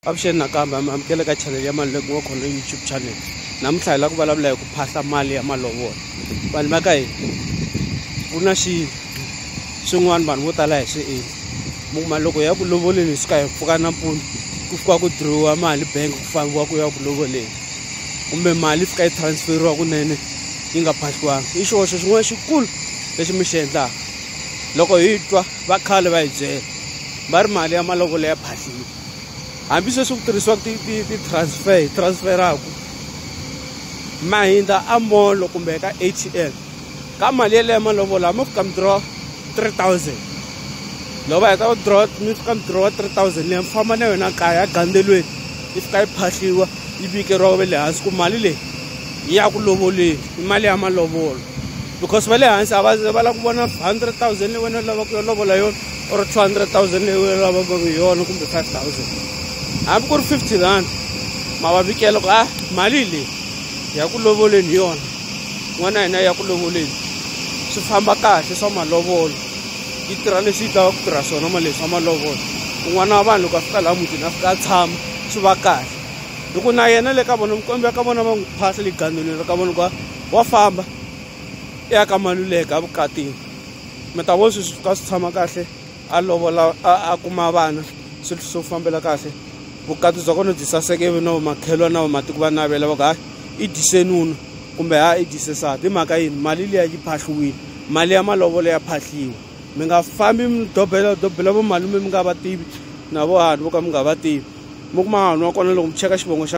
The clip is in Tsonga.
Avuxeni nakambe mi amukela ka channel ya Maluleke wa khona YouTube channel. Namuntlha hi lava ku vulavula hi ku phahla mali ya malovolo. Vanhu va ka hina ku na xi swin'wana vanhu vo tala hi swi endli. Mi kuma loko hi ya ku lovoleni hi suka hi pfuka nampundzu ku fika ku dirowiwa mali bank ku fambiwa ku ya ku lovoleni kumbe mali yi fika yi transfer-iwa kunene yi nga phahliwanga. I xihoxo xin'wana xikulu lexi mi xi endlaka. Loko hi twa va khale va hi byela va ri mali ya malovolo ya phahliwa. Hambi sweswi ku tirhisiwaka ti-transfer hi transfer-aku ma hundza a mall kumbe ka A_T_M ka mali yeleyo ya malovolo hambi mo fika mi dirowa 3000 loko va heta ku dirowa mi fika mi dirowa 3000 liya mi famba na yona kaya egandzelweni yi fika yi phahliwa yi vikeriwa va le hansi ku mali leyi yi ya ku lovoleni i mali ya malovolo because va le hansi a va ze va lava ku vona 100 000 leyi wena u lavaka ku ya lovola yona or 200 000 leyi wena u lavaka yona kumbe 5000 hambi ku ri 50 rand ma va vikela ku a mali leyi ya ku lovoleni hi yona n'wana hina ya ku lovoleni swi famba kahle swa malovolo yi tirha leswi yi lavaka ku tirha swona mali leswi swa malovolo un'wana wa vanhu loko a fika laha mutini a fika a tshama swi va kahle hi ku na yena le ka vona mikwembu ya ka vona va n'wi phahla le gandzelweni ra ka vona ku wa famba i ya ka Maluleke evukatini mi ta vona swilo swi fika swi tshama kahle a lovola a kuma vana swilo swo fambela kahle vukati bya kona byi saseka ivi na vomakhelwa na vamatiko va navela va ku hayi i dyise nuna kumbe ha i dyise nsati hi mhaka yini mali liya yi phahliwile mali ya malovolo ya phahliwa mi nga fambi mi dobela dobela vomalume mi nga va tivi na vo hahani vo ka mi nga va tivi mi kuma hahani wa kona loko mi cheka xivongo xa.